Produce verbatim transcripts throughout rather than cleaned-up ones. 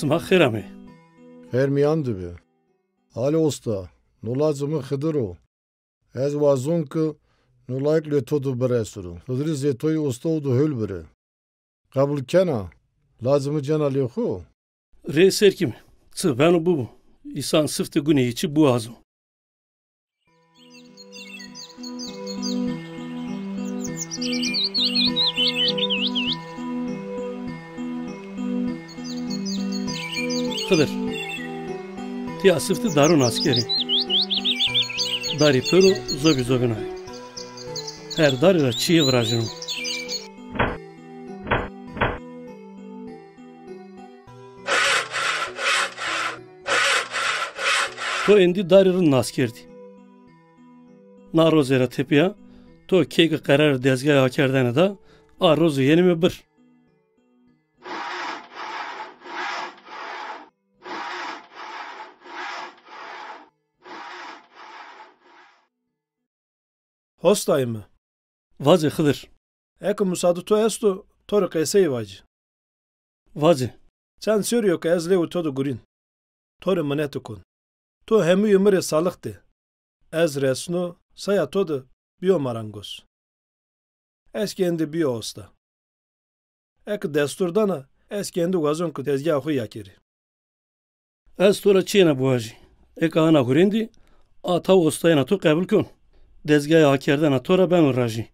Sima xêr amê. Xêr mîyan de be. Alê osta, no lacê mi Xidir o. Ez wazon ke no layik lê to de biresiro. Xidirî zê to yê osta û de hol birê. Qebul kena, lacê mi cena lê xo? Rê serkî mi. Çi beno bibo. Îsan sifte gunê yê çî biwazo. Xidir. Ti ya sifte daro nas kerê. Darî pêro zobî zobîna rê. Her darî ra çîyê virajîno. To êndî darî rind nas kerdî. Na rozê ra tepîya to keyke qerarê dezgayê akerdene da, a rozo yenîme bir. Hostayê mi. Vacê Xidir. Eke musade to esto, to rê qeseyî vacî. Vacê. Çend serrî yo ke ez lewê to de gurîn. To rê minete kon. To hemûyê mi rê salix de. Ez resno saya to de bîyo marangoz. Ez kî êndî bîyo osta. Eke destûr dana, ez kî êndî wazon ke tezgahê xo ya kerî. Ez to ra çîyêna biwajî. Eke ana hurêndî, a taw ostayena to qebul kon. Dezgayê akerdena to ra beno rajî.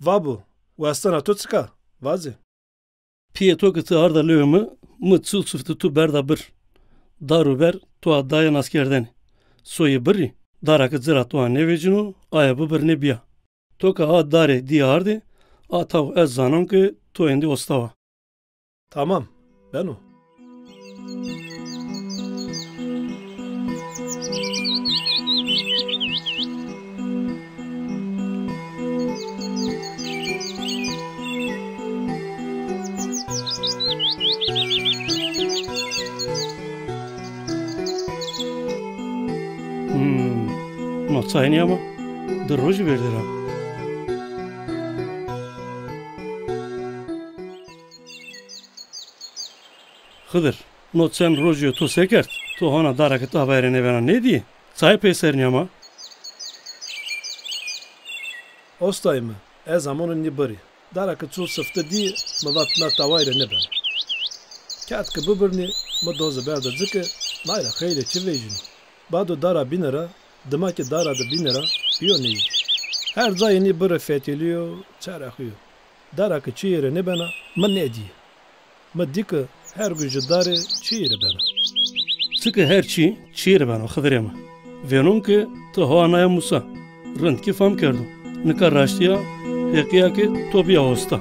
Vabo, wastena to çik a? Vaze. Pîyê to ke ti arda lewê mi, mi çil sifte tu berda bir. Dar û ber to a daye naskerdene. Soyê birrî, dara ke ci ra to a nêvecîno, aye bibirnê bîya. To ke a darê dîye ardê, a taw ez zanon ke to êndî osta wa. Tamam, beno. Hmm, no çay nîya ma? Di rojî vêrdê ra. Xidir, no çend rojî yo to se kerd? To hona dara ke tavayê rê nêbena nêdîyê? Çayê peyser nîya ma? Ostayê mi, ez amono nî birrî. Dara ke çil sifte dî, mi vat na tawayê rê nêbena. Kerd ke bibirnî, mi doze berda ci ke nay ra xeylê çi vejîno. Bado dara bîne ra, dima ke dara de bîne ra, bîyo nêzdî. Her cayê nî birrî fetelîyo, çerexîyo. Dara ke çîyê rê nêbena, mi nêdîyê. Mi dî ke her gujî darê çîyê rê bena. Çike her çî çîyê rê beno, Xidirê mi. Vênon ke ti howa naye musa. Rind kî fam kerdo. Nika raştîya, heqîya ke to bîya osta.